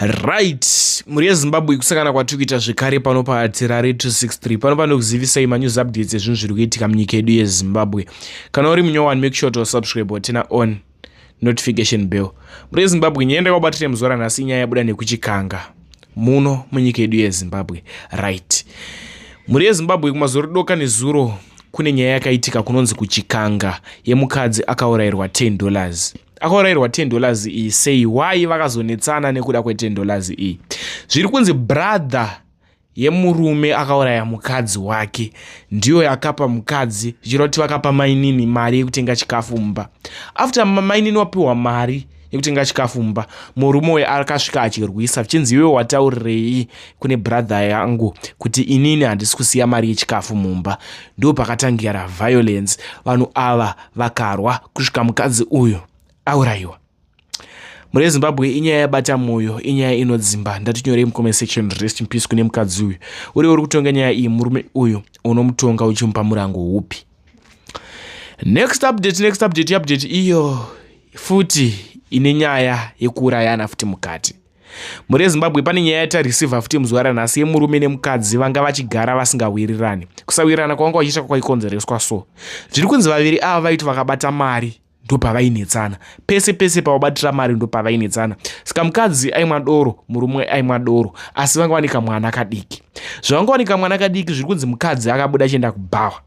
Right, mhuri yeZimbabwe, kusangana kwatiri kuita zvekare pano paTirare 263. Pano panokuzivisai manews updates ezvinhu zviri kuitika munyika yedu yeZimbabwe. Kana uri munyowani, make sure to subscribe, turn on notification bell. Mhuri yeZimbabwe, nyaya ndakakubatira muzuva ranhasi inyaya yabuda nekuChikanga muno munyika yedu yeZimbabwe. Right, mhuri yeZimbabwe, kumazoro doka nezuro kune nyaya yakaitika kunonzi kuChikanga yemukadzi akaurayirwa $10. Akaurayirwa $10 iyi sei? Wai vakazonetsana nekuda kwe$10 iyi? Zviri kunzi brother yemurume akauraya mukadzi wake ndiyo yakapa mukadzi, zvichireva kuti vakapa mainini mari yekutenga chikafu mumba. After mainini wapiwa mari yekutenga chikafu mumba, murume uyu akasvika achirwisa, zvichinzi, "Iwe wataurirei kune brother yangu kuti inini handisi kusiya mari yechikafu mumba?" Ndo pakatangira violence. Vanhu ava vakarwa kusvika mukadzi uyu aurayiwa. Mhuri yeZimbabwe, inyaya yabata mwoyo, inyaya inodzimba. Ndatinyorei mucomment section, rest in peace kune mukadzi uyu. Uri uri kutonga nyaya iyi, murume uyu unomutonga uchimupa murango upi? Next update, next update, update iyo futi ine nyaya yekuurayana futi mukati. Mhuri yeZimbabwe, pane nyaya yatareceiva futi muzuva ranhasi yemurume nemukadzi vanga vachigara vasingawirirani. Kusawirirana kwavanga vachiita kwaikonzereswa so zviri kunzi vaviri ava vaiti vakabata mari ndopavainetsana. Pese pese pavabatira mari ndopavainetsana. Saka mukadzi aimwa doro, murume aimwa doro, asi vanga vanika mwana kadiki. Zvavanga vanika mwana kadiki, zviri kunzi mukadzi akabuda achienda kubhawa.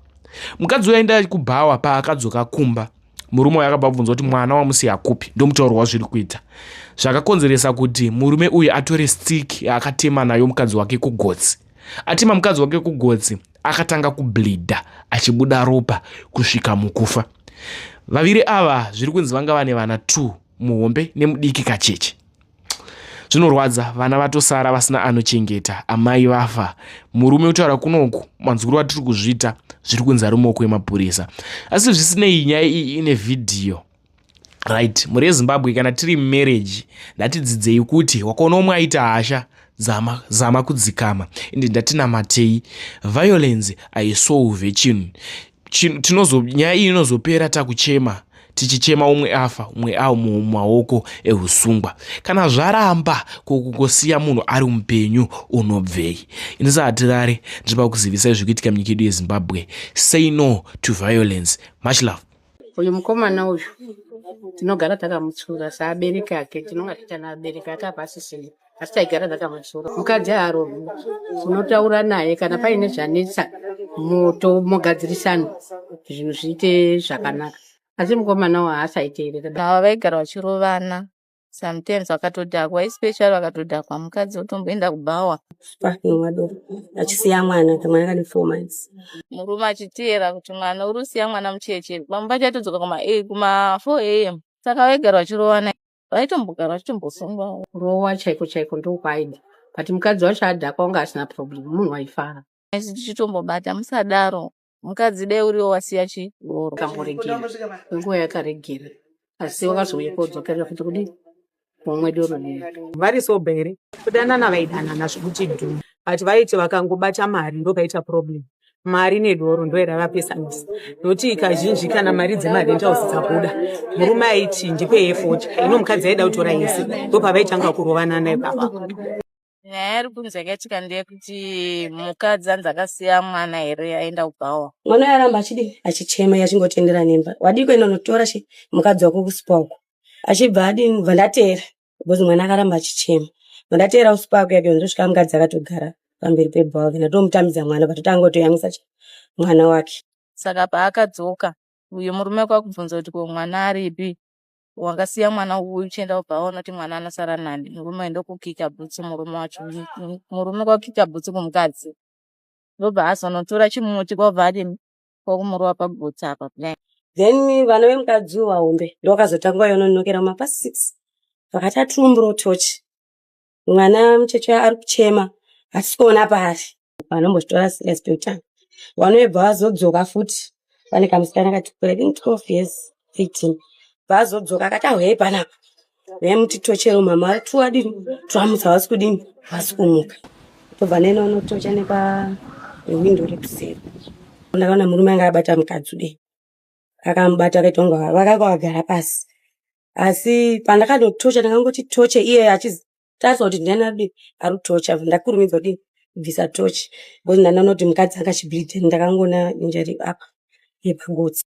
Mukadzi uyu aenda kubhawa, paakadzoka kumba, murume uyu akabva abvunza kuti, "Mwana wamusiya kupi?" Ndomutauro wazviri kuita zvakakonzeresa kuti murume uyu atore stick akatema nayo mukadzi wake kugotsi. Atema mukadzi wake kugotsi, akatanga kubleeda, achibuda ropa kusvika mukufa. Vaviri ava zviri kunzi vanga vane vana 2, muhombe nemudiki kacheche. Zvinorwadza, vana vatosara vasina anochengeta, amai vafa. Murume kutaura kunoku, manzwiro atiri kuzviita, zviri kunzi ari mumaoko emapurisa. Asi zvisinei, nyaya iyi ine vhidhiyo. Right, mhuri yeZimbabwe, kana tiri mumarriage, ngatidzidzei kuti wakaona umwe aita hasha, zama, zama kudzikama. Ende ndatinamatei, violence haisolve chinhu. Nyaya iyi inozopera takuchema, tichichema umwe afa, umwe au mumaoko eusungwa. Kana zvaramba, kokungosiya munhu ari mupenyu unobvei? Inisa Hatirare, ndiri pakuzivisai zviri kuitika munyika yedu yeZimbabwe. Say no to violence. Much love. Uyu mukomana uyu tinogara takamutsura saabereki ake. Tinonga tichana abereki ake apasisina, asi taigara takamutsura. Mukadzi haarovi, tinotaura naye kana paine zvanetsa, moto mogadzirisana, zvinhu zviite zvakanaka. Asi mukomana uyu haasaiteerera. Ava vaigara vachirovana sometimes vakatodhakwa, especially vakatodhakwa, mukadzi otomboenda kubhawa. Pakumwa doro achisiya mwana, kamwana kane 4 months. Murume achiteera kuti, "Mwana uri kusiya mwana mucheche." Vamwe vachatodzoka kuma 4 a.m. Saka vaigara vachirovana, vaitombogara vachitombosungwa. Kurowa chaiko chaiko ndokwaida, but mukadzi wacho adhakwa wanga asina problem, munhu waifara. Isi tichitombobata, musadaro, mukadzi dai uriwo wasiya chidoro. Akamboregera kwenguva yakaregera, asi wakazouya kodzokerera futi kudii, kumwe doro riya. Vari sober here? Kudanana vaidanana zvekuti dhu, but vaiti vakangobata mari ndopaita problem. Mari nedoro ndo yaivapesanisa, nokuti kazhinji kana mari dzemarentals dzabuda, murume aiti, "Ndipe yefodya." Ino mukadzi aida kutora yese, ndopavaitanga kurovanana ipapa. Nyaya iri kunzi yakaitika ndeyekuti mukadzi anzi akasiya mwana here aenda kubhawa. Mwana uyu aramba achidii, achichema, iye achingotendera nemba. "Wadii kuenda unotora chi mukadzi wako kuSpar uko?" Achibva adini, bva ndateera, because mwana akaramba achichema. Bva ndateera kuSpar yake, ndosvika mukadzi akatogara pamberi pebhawa. Ndatomutambidza mwana, patotanga kutoyamwisa mwana wake. Saka paakadzoka uyu murume kwakubvunza kuti, "Ko mwana aripi? Wakasiya mwana uyu uchienda kubhawa, unoti mwana anosara nani?" Murume ndokukika bhutsu, murume wacho, murume kwakukika bhutsu kumukadzi, ndobva azonotora chimuti kwabva adini, kwakumurova pabhutsu apa kudai. Then vana vemukadzi uyu vahombe ndovakazotanga yononokera mumapast 6, vakati, "Atumburo tochi, mwana mucheche ari kuchema, hatisi kuona paari." Vanombozvitora serious pekutanga, vanobva vazodzoka futi. Pane kamusikana kati kure, I think 12 years, 13. Vazodzoka akati, "Ahuyai panapa, vemutitochero mama tuwadini, twamutsa, havasi kudini, havasi kumuka." Tobva nene unotocha nepahwindo rekuseri. Ndakaona murume anga abata mukadzi udei, akamubata akaita kunge vakanga vagara pasi, asi pandakanotocha ndakangoti toche iye. Tarisa kuti ndiani ari ari kutocha. Ndakurumidza kudini kubvisa tochi because ndandaona kuti mukadzi anga achibleedha. Ndakangoona injury apa yepagotsi.